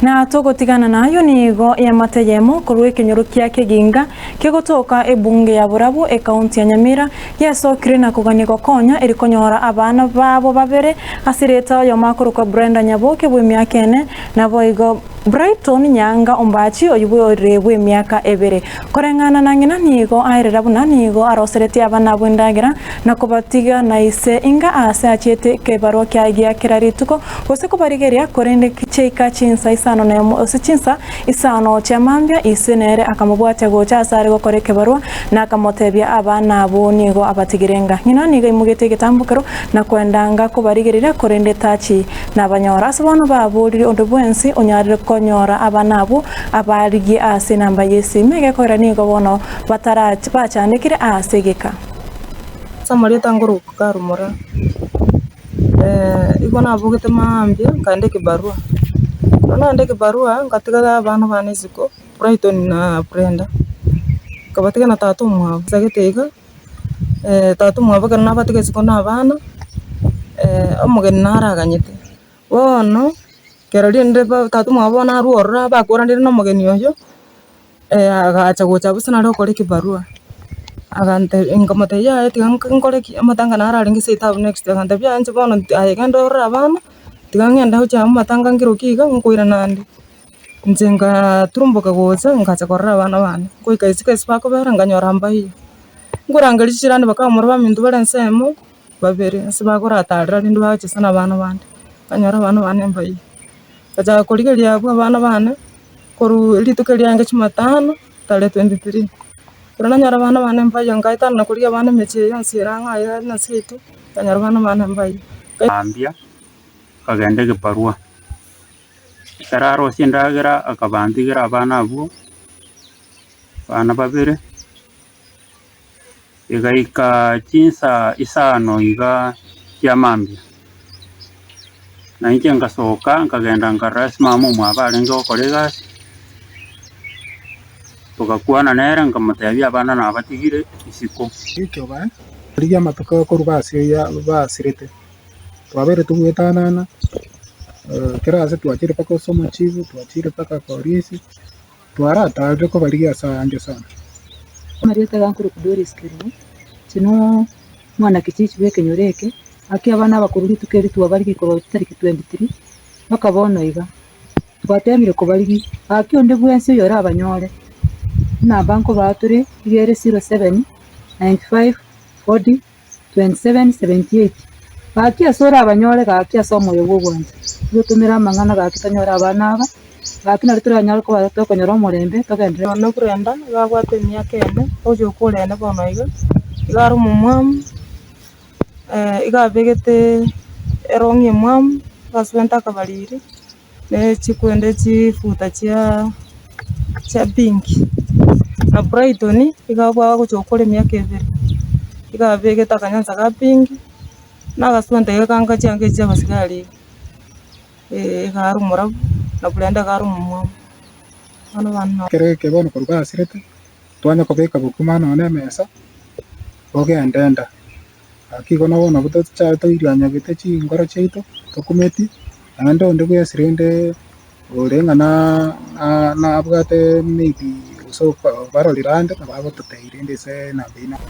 Na togotigana nayio nigo eamate eyemo korwa ekenyoro kia Keginga kegotoka ebunge ya Borabu ekaunti ya Nyamira yesokire na kogania gokonya eri konyora abana babo babere ase erieta oyomo akorokwa Brenda Nyaboke bw'emiaka ene naboigo Brighton Nyanga Ombachi oyio bw'ore bw'emiaka ebere. Koreng'ana na ng'ina nigo aerera buna nigo aroseretie abana abwo endagera na kobatiga na ise inga aase achiete ekebarua kiaye gia kera rituko, gose kobarigeria, korende chiaika chinsa isano nemo gose chinsa isano chia mambia, ise nere akamobwatia gocha aase are gokora ekebarua, na akamotebia abana abwo nigo abatigire inga. Ng'ina nigo aimogete egetambokero na kwenda anga kobarigereria, korende tachi nabanyora. Ase bono baborire onde bwensi onyarire konyora abana abwo, abarigie ase enamba y'esimi, egekoera nigo bono batarachi bachandekire ase egeka. Ase amarieta ngoroka karumora, igo nabogete mambia nkaenda ekibarua, ekero naenda ekibarua ngatiga abana bane isiko, Brighton na Brenda, nkabatiga na tata omwabo nsagete iga, tata omwabo ekero nabatiga isiko na abana, omogeni naro aganyete. Bono, ekero rende tata omwabo bono arwe ororo abakoranire na omogeni oyio, agacha gocha abwo ase nare gokora ekibarua, agantebia nkamotebia yaya tiga nkore ki, amatanga naro arenge seito abwo next, agantebia yaya inche bono aye genda orore abana, tiga ng'ende gochia amatanga nkerokia iga nkoirana ande. Inche ngaturumboka gocha ngacha korora abana bane, ngoika isiko ase bakobera nkanyora mbaiyo, nkorangeria chirani bakamora baminto bare ensemo. Babere ase bakoratarera rende bagochesa na abana bande, nkanyora abana bane mbaiywo. Ngachaka korigereria abwo abana bane, korwa rituko riange jumatano, tarehe 23, ekero nanyora abana bane mbaiywo nkaetanana korigia abana emechie eye yonsi ere ang'e aiga na seito, nkanyora abana bane mbaiywo. Mambia akagenda egebarua, ekero arosia endagera akabantigera abana abwo, abana babere. Egaika chinsa isano iga chia mambia, na inche ngasoka nkagenda nkarora ase mama omwabo arenge gokora egasi, togakwana nere nkamotebia abana nabatigire isiko. Richoba riria amatuko korwa basirete, twabeire togoetanana, kera ase twachire mpaka ase omochibu, twachire mpaka polisi. Twaratarire kobarigia ase aange sana. Amarieta iga nkorokwa Doris Kerubo, inche no omwanakijiji bw'ekenyoro eke, gaki abana abakoro rituko eri twabarigia korwa chitariki 23 mpaka bono iga, twatemire kobarigia, gaki onde bwensi oyorabanyore, enamba nkobaa tore iga ere 07 95 40 27:78 Gaki ase orabanyore gaki ase omoyo bw'ogwancha, totomere amang'ana gaki tonyore abana aba, gaki nario toranyare koba tokonyora omorembe togenderere. Bono Brenda iga abwate emiaka ene, ogochia gokora ene bono iga, iga are omomwamu, iga abegete erong'i emwamu, agaswenta akabariri. Ne chikwende chifuta chia chia pink, na Brighton iga abwo agocha gokora emiaka ebere, iga abegete akanyansa ga pink, na agaswenta iga kanga chianga echi chia abasigari iga, eh iga are omorabu, na Brenda iga are omomwamu, bono abana nabo. Ekero eke bono korwa basirete, twanya kobeka bokima nonya na emesa, bogende enda. Gaki igo nabo nabo tochare toirianyagete chinkoro chiaito, tokumeti, naende onde bwensi rende ore ng'a nabwate maybe gose obarorire ande nabo agototebia rende ase enamba eyio.